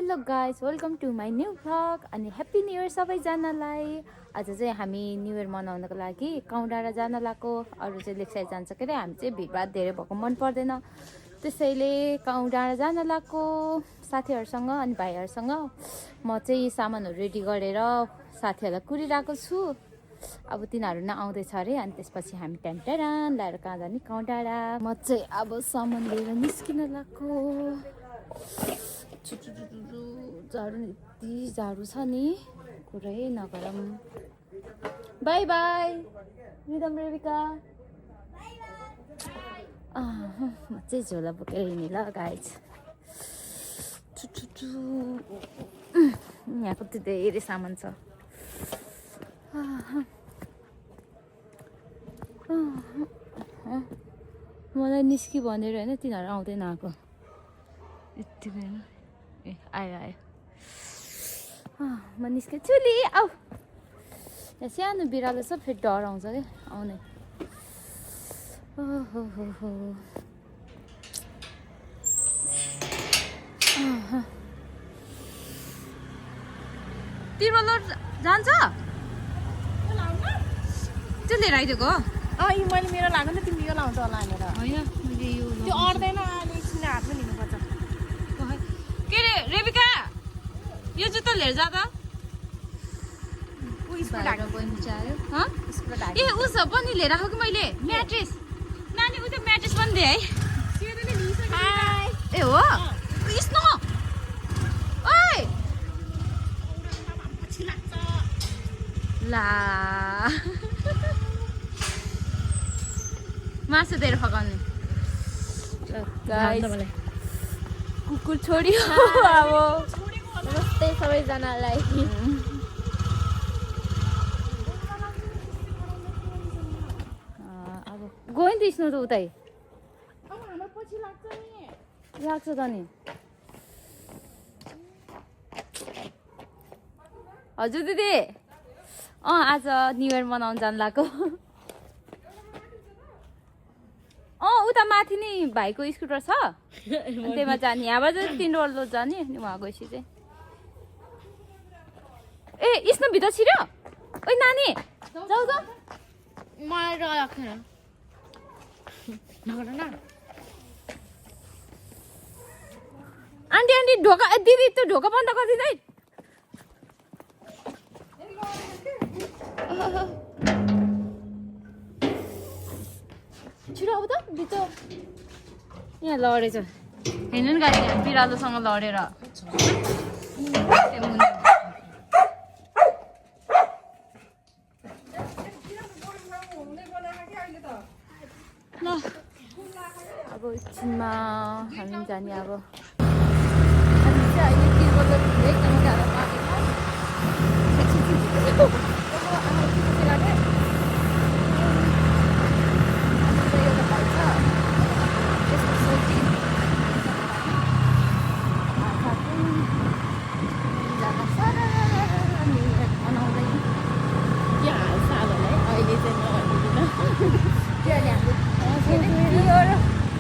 Hello guys, welcome to my new vlog अनि happy new year सबैजनालाई। आज चाहिँ हामी न्यू इयर मनाउनको लागि काउँ डाँडा जान लागेको। अरू चाहिँ लेक्साइ जान्छ के अरे, हामी चाहिँ भिडभाड धेरै भएको मन पर्दैन, त्यसैले काउँ डाँडा जान लागेको साथीहरूसँग अनि भाइहरूसँग। म चाहिँ सामानहरू रेडी गरेर साथीहरूलाई कुरिरहेको छु। अब तिनीहरू नआउँदैछ अरे, अनि त्यसपछि हामी ट्यान्टारान ल्याएर कहाँ जाने, काउँ डाँडा। म चाहिँ अब सामान लिएर निस्किन लागेको। झाडु यति झाडु छ नि, कुरै नगरौँ। Bye bye Rhythm Rebika. म चाहिँ झोला बोकेर हिँडेँ ल गाइज। यहाँ कति धेरै सामान छ। मलाई निस्कि भनेर होइन, तिनीहरू आउँदैन आएको यत्तिकै। ए आयो आयो। म निस्केँ चुली आऊ। यहाँ सानो बिरालो छ, फेरि डर आउँछ क्या आउने। तिरुवल्लर जान्छ त्यो लिएर आइदिएको हो। मैले मेरो लाग्यो नि तिमी यो लाउँछ होला भनेर। होइन मैले यो त्यो अट्दैन, अहिले एकछिन हातमा लिनुपर्छ। के अरे रेबिका, यो जुत्ता लिएर जाँदा ए उस पनि लिएर आएको कि मैले म्याट्रेस। नानी उयो म्याट्रेस पनि दिएँ है। ए हो यस्तो ओइ ला मासु दिएर फकाउने कुकुर छोडियो। अब नमस्ते सबैजनालाई। अब गयो नि त स्नो त उतै हाम्रो पछि लाग्छ नि। लाग्छ त नि। हजुर दिदी, आज न्यु इयर मनाउन जानु लाग्यो। उता माथि नि भाइको स्कुटर छ, त्यहीमा जाने। यहाँबाट चाहिँ 3 रोड जाने अनि उहाँ गएपछि चाहिँ। ए स्नो भित्र छिर्यो। ओइ नानी जाऊ त। मलाई डर लाग्छ नगर न। आन्टी आन्टी ढोका, दिदी त्यो ढोका बन्द गरिदिनु है। छिटो आऊ त बिचो। यहाँ लडेछ हेर्नु नि गाडी, यहाँ बिरालोसँग लडेर। ल अब एकछिनमा हामी जाने। अब हामी चाहिँ अहिले तिरुवल्लर एकदम टाढा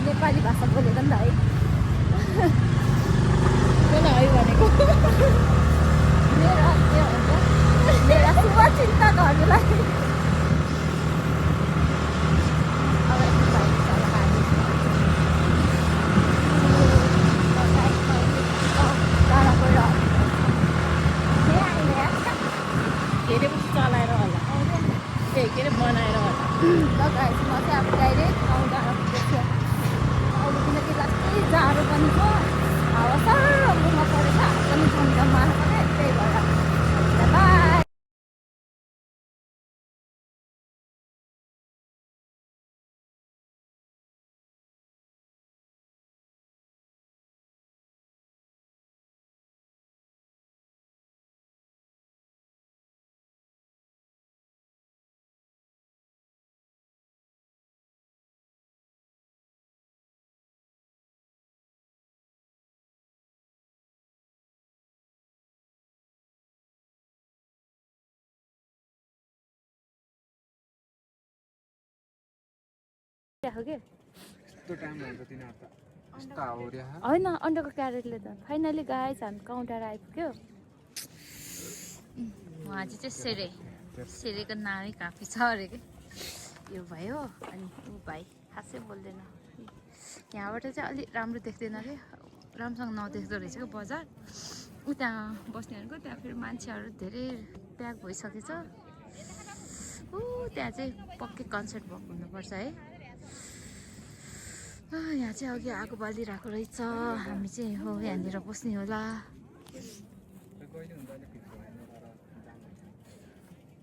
नेपाली भाषा बोलेर नि त है। भनेको मेरो के भन्छ, मेरा शुभचिन्तकहरूलाई। धेरै पछि चलाएर होला, के अरे बनाएर होला। लगाएपछि म चाहिँ अब डाइरेक्ट काउँ डाँडा पुगेको छु। अब किनकि जति जाडो पनि छ, हावा सर्र मुखमा परेछ, हात पनि झमझम आएको क्या, त्यही भएर बाई। हो के यस्तो टाइम लाग्छ तिनीहरू त। होइन अन्डरको क्यारेटले त फाइनली गाइस हामी काउन्टार आइपुग्यो उहाँ चाहिँ सेरेको नामै काफी छ अरे कि यो भयो अनि ऊ भाइ खासै बोल्दैन यहाँबाट चाहिँ अलिक राम्रो देख्दैन कि राम्रोसँग नदेख्दो रहेछ क्या बजार उता बस्नेहरूको त्यहाँ फेरि मान्छेहरू धेरै प्याक भइसकेछ ऊ त्यहाँ चाहिँ पक्कै कन्सर्ट भएको हुनुपर्छ है यहाँ चाहिँ अघि आगो बालिरहेको रहेछ हामी चाहिँ हो यहाँनिर बस्ने होला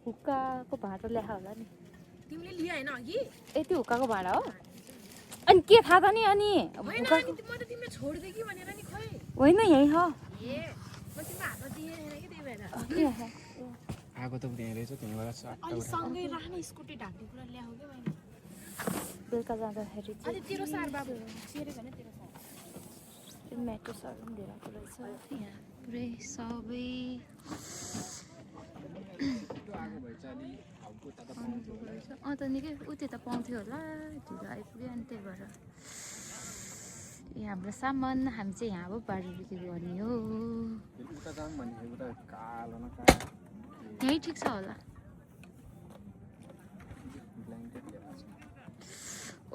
हुक्काको भाँडा ल्याएको होला नि तिमीले लियो हैन अघि ए त्यो हुक्काको भाँडा हो अनि के थाहा त नि अनि होइन अनि म त तिमीले छोड्दै कि भनेर नि खै होइन यही हो ए म तिम्रो हातमा दिएन कि त्यही भएर आगो त उठ्ने रहेछ त्यहीँबाट अनि सँगै राख्ने स्कुटी ढाक्ने कुरा ल्याऊ के मैले बेलुका जाँदाखेरि अनि तेरो सार बाबु सेरे भने तेरो सार म्याट्रेसहरू पनि धेरै रहेछ यहाँ पुरै सबै त निकै उति त पाउँथ्यो होला ढिलो आइपुग्यो अनि त्यही भएर हाम्रो सामान हामी चाहिँ यहाँ अब बारी बिक्री गर्ने हो यहीँ ठिक छ होला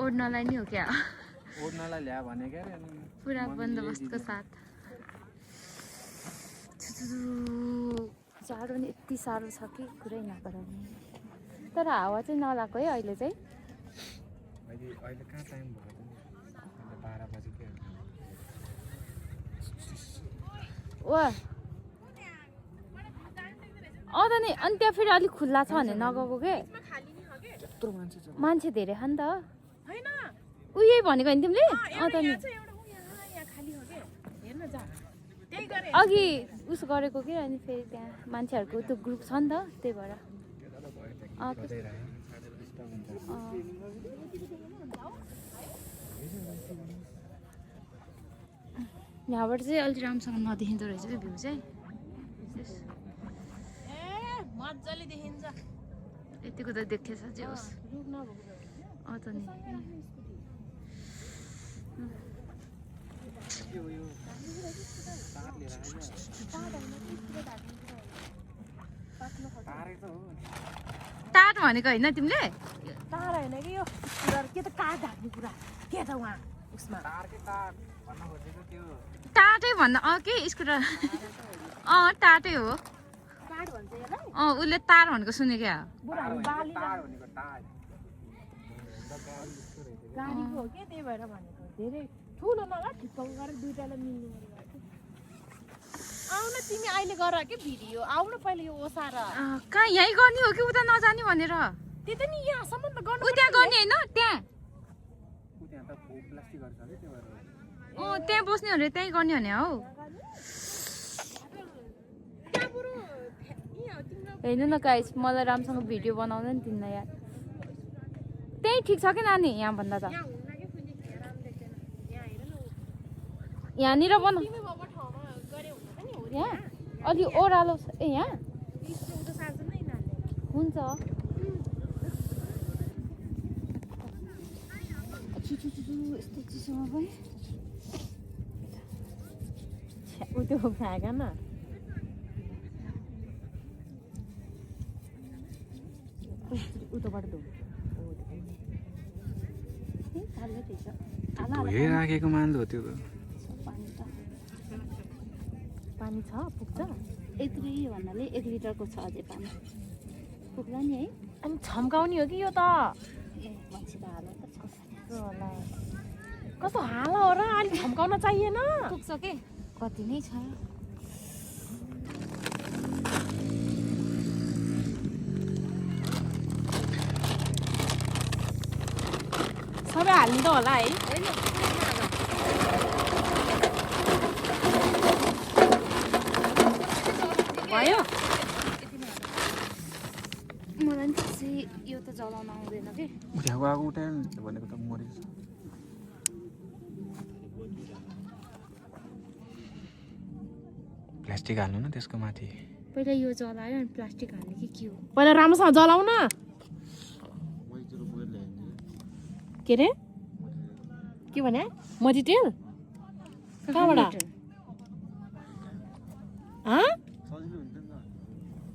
ओड्नलाई नि हो क्या ओड्नलाई ल्या भने के पुरा बन्दोबस्तको साथ जाडो नि यति साह्रो छ कि कुरै नगराउने तर हावा चाहिँ नलाएको है अहिले चाहिँ अहिले कहाँ टाइम भयो 12 बजे के वा त नि अनि त्यहाँ फेरि अलिक खुल्ला छ भने नगएको के त्यत्रो मान्छे छ मान्छे धेरै छ नि त हैन उही भनेको नि तिमीले त नि यहाँ खाली हो के हेर्न जा त्यही गरे अघि उस गरेको कि अनि फेरि त्यहाँ मान्छेहरूको त्यो ग्रुप छ नि त त्यही भएर यहाँबाट चाहिँ अलिक राम्रोसँग नदेखिँदो रहेछ कि भ्यू चाहिँ ए मज्जाले देखिन्छ यतिको त देखेछ जे होस् रुख नभएको त नि टाट भनेको होइन तिमीले तार हैन कि यो के त काठ ढाक्ने कुरा के त वहाँ उसमा टाटै भन्न के स्कुटर टाटै हो काठ भन्छ यसलाई उसले तार भनेको सुने क्या बुढाहरू बाली गाडीको हो के त्यही भएर भनेको धेरै ठुलो नगर ठिक्काउ गरेर दुईटालाई मिल्ने आउन तिमी अहिले गर के भिडियो आउन पहिले यो ओसार कहाँ यहीँ गर्ने हो कि उता नजाने भनेर त्यही त नि यहाँसम्म त गर्नु त्यहाँ गर्ने होइन त्यहाँ त्यहाँ बस्ने भने त्यहीँ गर्ने भने हौ हेर्नु न गाइस मलाई राम्रोसँग भिडियो बनाउनु नि दिन्न यार त्यही ठिक छ कि नानी यहाँ भन्दा त यहाँनिर बना यहाँ अलि ओह्रालो ए यहाँ हुन्छ यस्तो चिसोमा पनि उ त्यो फ्याँका न उतोबाट राखेको मान्दो त्यो पानी छ पुग्छ यत्रो भन्नाले 1 लिटरको छ अझै पानी पुग्ला नि है अनि छम्काउने हो कि यो त ए मान्छे त हाल त छ होला कस्तो हाल हो र अलि छम्काउन चाहिएन पुग्छ के कति नै छ सबै हाल्नु त होला है भयो मलाई नि त्यसै यो त जलाउन आउँदैन कि उठ्याएको आगो उठायो नि भनेको त मरेछ प्लास्टिक हाल्नु न त्यसको माथि पहिला यो जलायो अनि प्लास्टिक हाल्ने कि के हो पहिला राम्रोसँग जलाउन के रे के भने मटिटेल कहाँबाट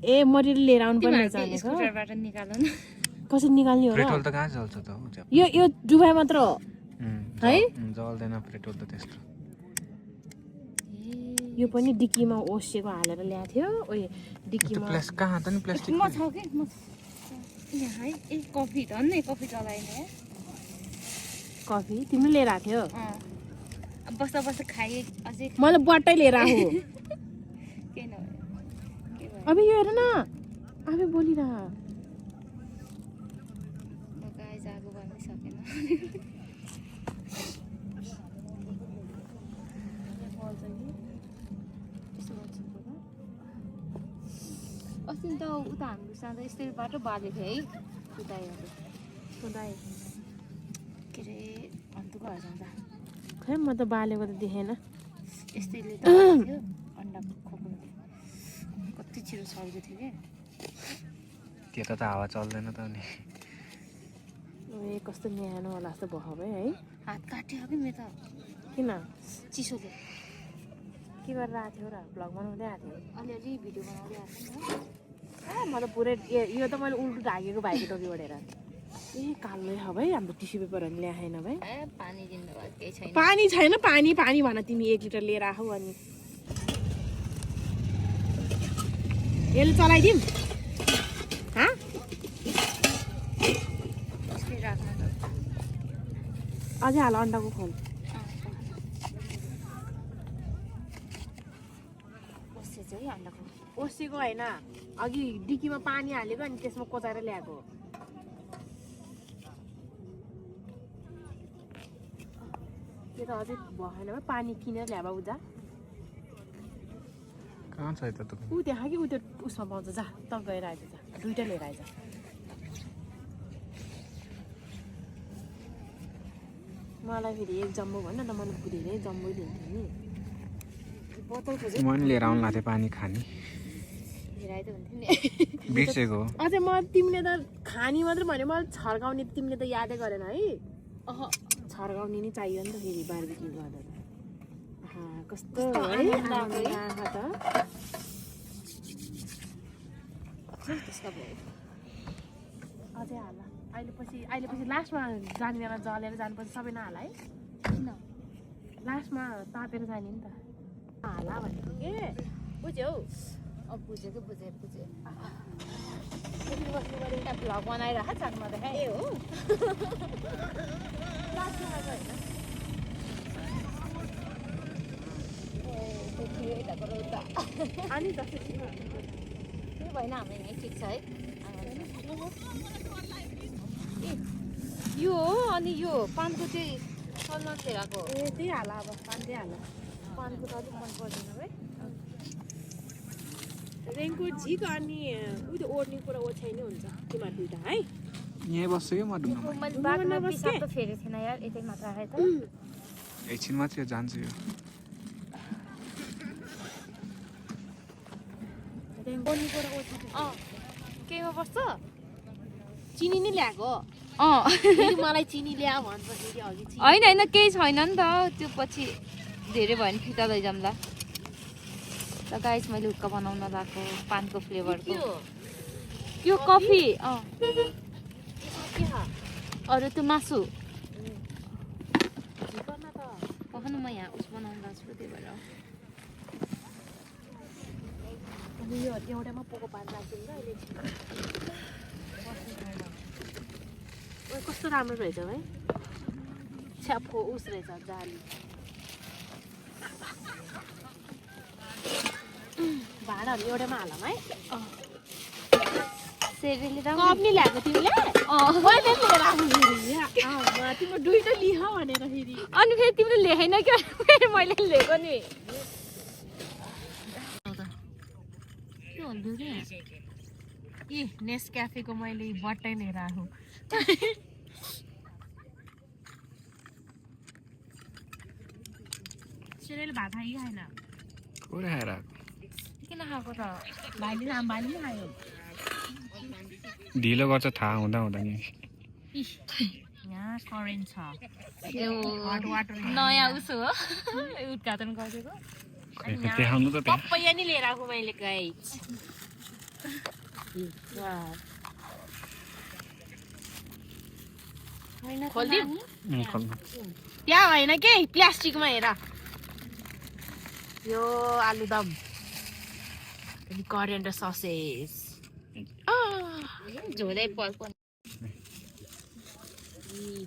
ए मरिल लिएर आउनु पर्ने जानेको स्कुटरबाट निकाल्नु न कसरी निकाल्ने हो र पेट्रोल त कहाँ चल्छ त यो डुबाई मात्र हो है जल्दैन पेट्रोल त त्यस्तो यो पनि डिक्कीमा ओसिएको हालेर ल्याएको थियो ओए डिक्कीमा प्लास कहाँ त नि प्लास्टिक म छ कि म यहाँ है ए कफी धन् नै कफी चलाइने कफी तिमीले लिएर आएको थियो बस्दा बस्दा खाए अझै मैले बट्टै लिएर आएको के नभयो अबे यो हेर न अबे बोलिरह गाई जागो गर्नै सकेन अस्ति त उता हाम्रो साँदा यस्तै बाटो बालेको थियो है उताहरू सुदाई के अरे अन्त घर जाँदा खै म त बालेको त देखेन यस्तैले त थियो अन्डा खोक्नु कति छिटो सल्को थियो क्या त्यता त हावा चल्दैन त अनि ए कस्तो न्यानो होला जस्तो भयो है हात काट्यो कि मेरो त किन चिसोले के गरेर आएको थियो र भ्लग बनाउँदै आएको थियो अलिअलि भिडियो बनाउँदै आएको नि म त पुरै यो त मैले उल्टो ढाकेको भाइको टोपी ओढेर ए कालै हो भाइ हाम्रो टिस्यु पेपरहरू ल्याएन भाइ ए पानी दिनु भयो केही छैन पानी छैन पानी पानी भन तिमी 1 लिटर लिएर आऊ अनि यसले चलाइदिउँ यस्तै राख्नु त अझै हाल अन्डाको खोल बस्छ चाहिँ अन्डाको ओसेको होइन अघि डिक्कीमा पानी हालेको अनि त्यसमा कोचाएर ल्याएको त्यो त अझै भएन भाइ पानी किनेर ल्या बाबु जा कहाँ छ यता त ऊ त्यहाँ कि ऊ त्यो उसमा पाउँछ जा त गएर आइज जा दुइटा लिएर आइज मलाई फेरि एक जम्बो भन न त मैले धेरै जम्बो लिन्थेँ नि बोतल खोजेँ मैले लिएर आउनु लाग्थेँ पानी खाने हेराइ त हुन्थ्यो नि बिर्सेको अझै म तिमीले त खानी मात्रै भन्यो मैले छर्काउने तिमीले त यादै गरेन है अह छर्काउने नि चाहियो नि त फेरि बारबिक्यु गर्दा कस्तो कस्तो है आनन्द आएको है। आँखा त त्यसको भयो अझै हाल अहिले पछि लास्टमा जाने बेला जलेर जानुपर्छ सबै नहाला है किन लास्टमा तापेर जाने नि त हाला भनेको के बुझ्यौ अब बुझेँ एउटा भ्लग बनाइराख चाकमा देखाएँ ए हो लास्टमा चाहिँ होइन अनि जस्तो त्यो भएन हाम्रो यहीँ ठिक छ है ए यो हो अनि यो पानको चाहिँ सलमान खेराको ए त्यही हाला अब पाँचै हाला पानको त अलिक मन पर्दैन है रेनकोट झिक अनि उ त्यो ओढ्ने कुरा ओछ्याइनै हुन्छ तिमीहरू दुइटा है यहीँ बस्छु कि म ढुङ्गामा मैले बाटोमा पिसाब त फेरेको थिएन यार यतै मात्र आएँ त एकछिन मात्रै जान्छु यो ओढ्ने कुरा ओछ्याइ केहीमा बस्छ चिनी नै ल्याएको अँ फेरि मलाई चिनी ल्या भन्छ फेरि अघि चिनी होइन केही छैन नि त त्यो पछि धेरै भयो भने फिर्ता लैजाउँला ल गाइस मैले हुक्का बनाउन लगाएको पानको फ्लेभरको यो कफी अरू त्यो मासु पखानु म यहाँ उस बनाउनु लाग्छु त्यही भएर अनि यो एउटामा पोको पान राखिदिउँ ल अहिले कस्तो राम्रो रहेछ है छ्यापो उस रहेछ जाली भाँडाहरू एउटामा हालौँ है सेरेले कप नि ल्याएको तिमीले मैले लिएर आएको फेरि तिम्रो दुइटा लिह भनेर फेरि अनि फेरि तिमीले लेखेन क्या फेरि मैले लिएको नि ए नेस्क्याफेको मैले बट्टै लिएर आएको सिरियल भात खाइ खाएन पुरा खाएर किन खाएको त भाइले खायो ढिलो गर्छ थाहा हुँदा नि यहाँ करेन्ट छ यो हट वाटर नयाँ उसो हो उद्घाटन गरेको देखाउनु त त्यहाँ पपैया नि लिएर आएको मैले गाइस खोल्दिउँ त्यहाँ होइन के प्लास्टिकमा हेर यो आलुदम अनि करेन्ट र ससेज झोलै पर्को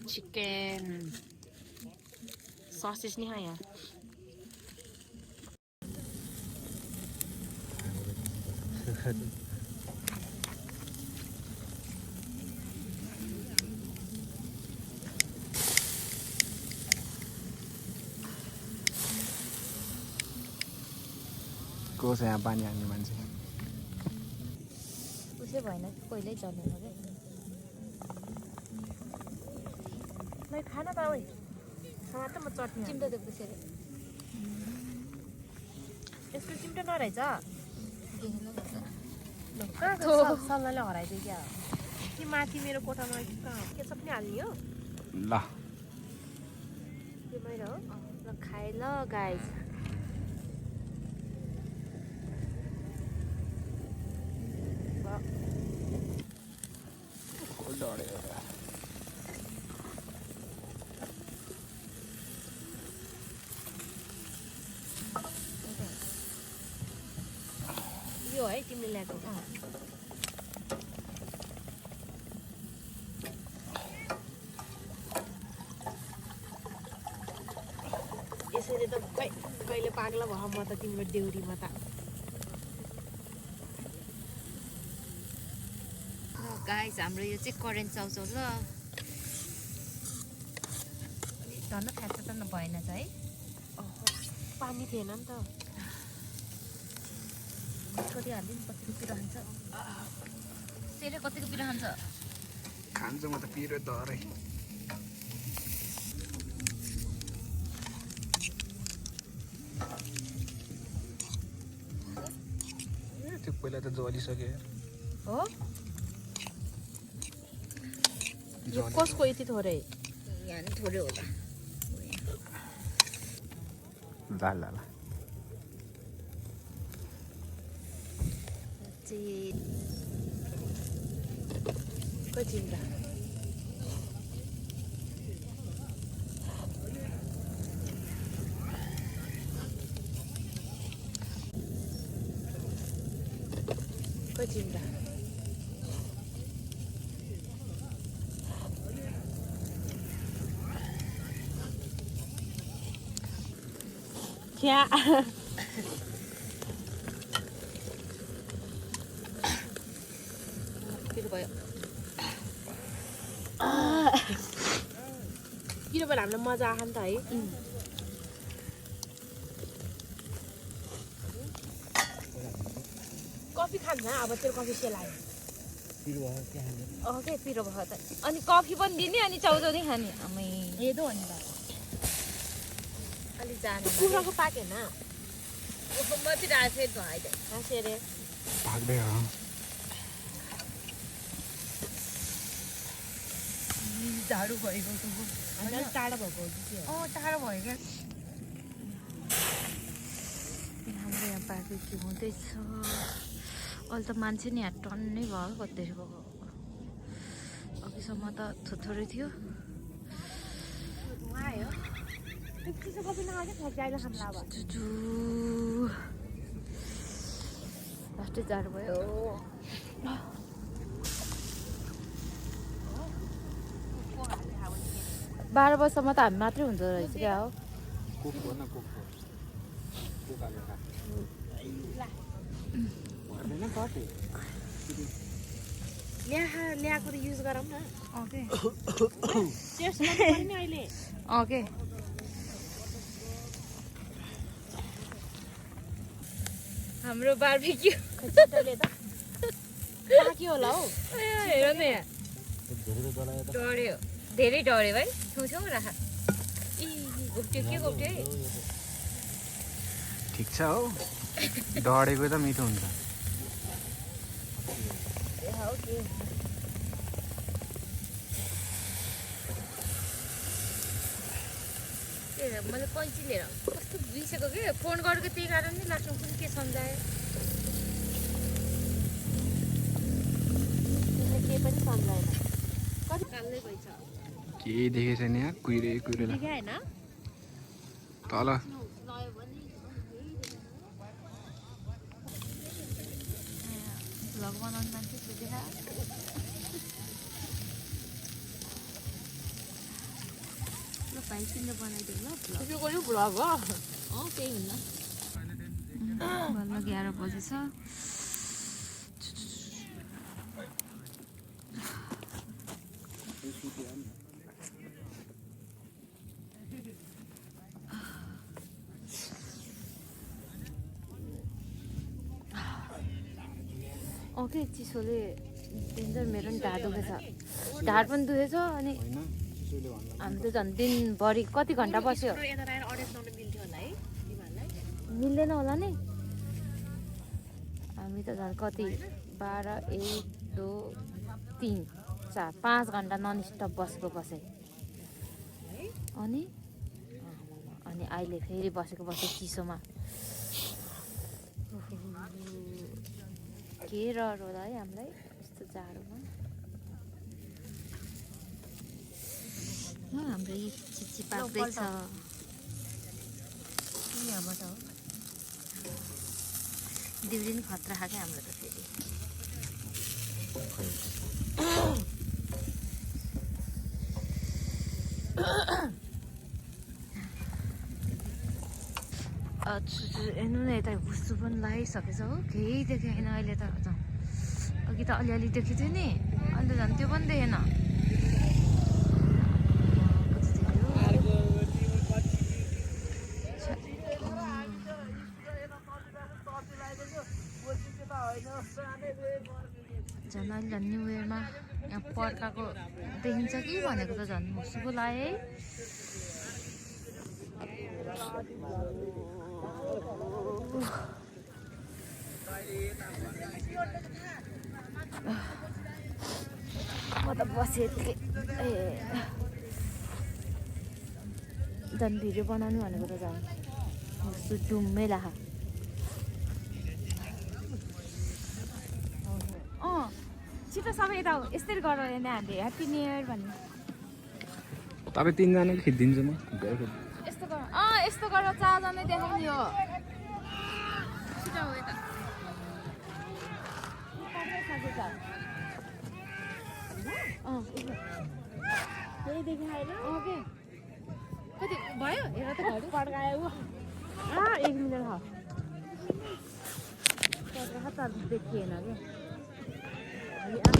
चिकन ससेज नि है यहाँ को छ यहाँ पानी हाल्ने मान्छे उसै भएन पहिल्यै चलेन क्या खाना त ओइ समात म चट्नी चिम्टो देख्दैछ अरे यसको चिम्टो नरहेछ सल्लाहले हराइदियो क्या कि माथि मेरो कोठामा के सब नि हाल्ने हो ल त्यो मेरो हो ल खाए ल गाइस यो है तिमीले ल्याएको यसरी त कहिले पाग्ला भयो म त तिम्रो देउरीमा त गाइस हाम्रो यो चाहिँ करेन्ट चाउचाउ ल झन् फ्याक्ट त भएन त है पानी थिएन नि त कति हालिदिनु कतिको पिरो खान्छ तेरो कतिको पिरो खान्छ खान्छु म त पिरो दरै त्यो पहिला त जलिसक्यो हो यो कसको यति थोरै यहाँ नि थोरै होला ल ल ल कचिन्दा कचिन्दा क्या पिरो भयो पिरो भएर हामीलाई मजा आयो नि त है कफी खान्छ अब तेरो कफी सेलायो के पिरो भयो त अनि कफी पनि दिने अनि चाउचाउ नि खाने आमै हेदो अनि त अलि जाने कुखुराको पाक होइन माथि राखेर धुवाइदे हाँसे अरे भाग्दै हो झाडु भएको अलिक टाढो भएको हो कि टाढो भयो क्या हाम्रो यहाँ बार्बिक्यू हुँदैछ अहिले त मान्छे नि यहाँ टन्नै भयो कति भएको अघिसम्म त थोरै थियो आयो चिसो कफी नआयो फ्याक्दै खाना अब लास्टै जाडो भयो 12 वर्षसम्म त हामी मात्रै हुँदो रहेछ क्या हो ल्याएको त युज गरौँ न ओके टेस्ट गर्नु नि अहिले ओके हाम्रो बार्बिक्यू खैचटले त पाक्यो होला हौ हेर न यहाँ डढ्यो धेरै डढ्यो भाइ छेउछेउ राख घोप्ट्यो के घोप्ट्यो है ठिक छ हौ डढेको त मिठो हुन्छ मैले कैँची लिएर कस्तो बिर्सेको के फोन गरेको त्यही कारण नि लास्टमा पनि के सम्झायो केही पनि सम्झाएन कति कालै भइछ केही देखेको छैन यहाँ कुहिरे देखे होइन तल भ्लग बनाउने मान्छे देखा ल भाइ तिमीले बनाइदेऊ ल त्यो गर्यो भ्लग हो केही हुन्न बल्ल 11 बजी छ ओके चिसोले डेन्जर मेरो नि ढाड दुखेछ ढाड पनि दुखेछ अनि हामी त झन् दिनभरि कति घन्टा बस्यो यता आएर अडियन्स लाउन मिल्थ्यो होला है तिमीहरूलाई मिल्दैन होला नि हामी त झन् कति 12 1 2 3 4 5 घन्टा नन स्टप बसेँ अनि अहिले फेरि बसेको चिसोमा के रहर होला है हामीलाई यस्तो जाडोमा हाम्रो यी चिची पाक्दैछ यहाँबाट हो दिउरी नि खतरा खाके हाम्रो त फेरि हेर्नु न यता गुसु पनि लगाइसकेछ हो केही देखेन अहिले त अघि त अलिअलि देखेको थियो नि अन्त झन् त्यो पनि देखेन झन् अहिले झन् न्यु इयरमा यहाँ पर्खाको देखिन्छ कि भनेको त झन् मुसुको लाग्यो है म त बसेँ झन् भिडियो बनाउनु भनेको त झन् मुसु डुम्मै लाख छिटो सबै यता यसरी गरेर नि हामीले ह्याप्पी न्यु इयर भन्ने तपाईँ तिनजना खिचिदिन्छु म यस्तो गर यस्तो गरेर 4 जना देखाउने हो छिटो हो यता त्यही देखाएन ओके कति भयो हेर त घडी पड्कायो 1 मिनट हो पड्का त देखिएन क्या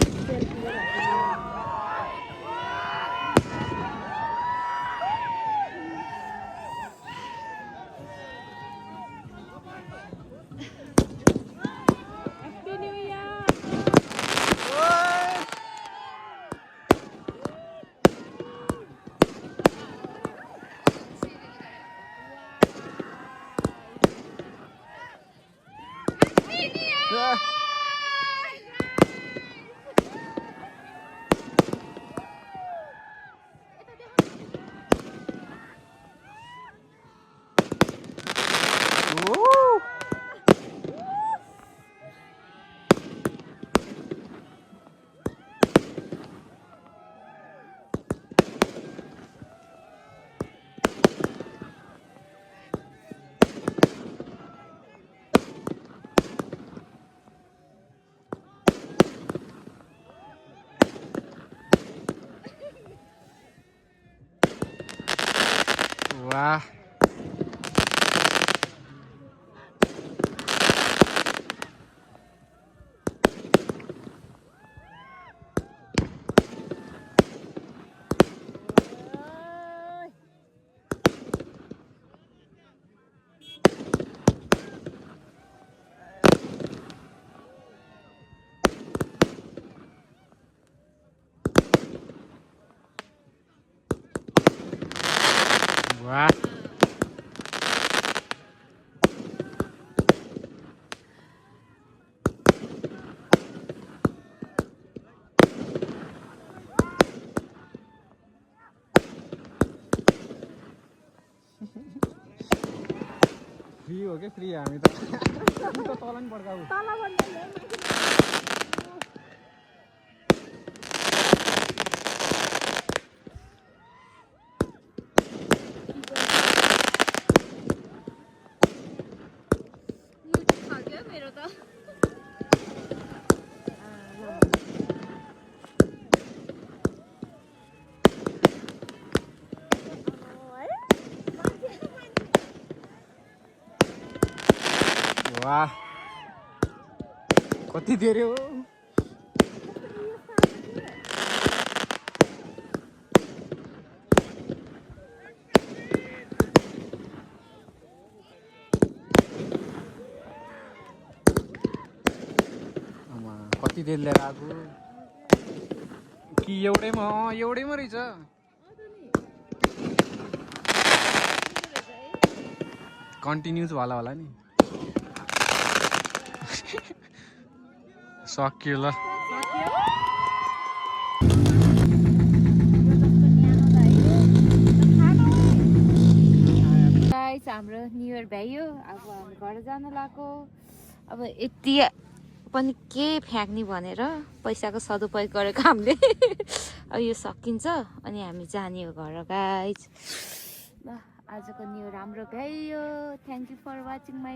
हो क्या फ्री हामी त तल नि पड्काऊ मेरो त वाह कति धेरै हो कति धेरै लिएर आएको कि एउटैमा एउटैमा रहेछ कन्टिन्युस वाला होला नि सक्यो ल गाइस हाम्रो न्यु इयर भ्यायो अब हामी घर जान लाग्यो अब यति पनि के फ्याँक्ने भनेर पैसाको सदुपयोग गरेको हामीले अब यो सकिन्छ अनि हामी जाने हो घर गाइस ल आजको न्यु इयर राम्रो भ्यायो thank you for watching my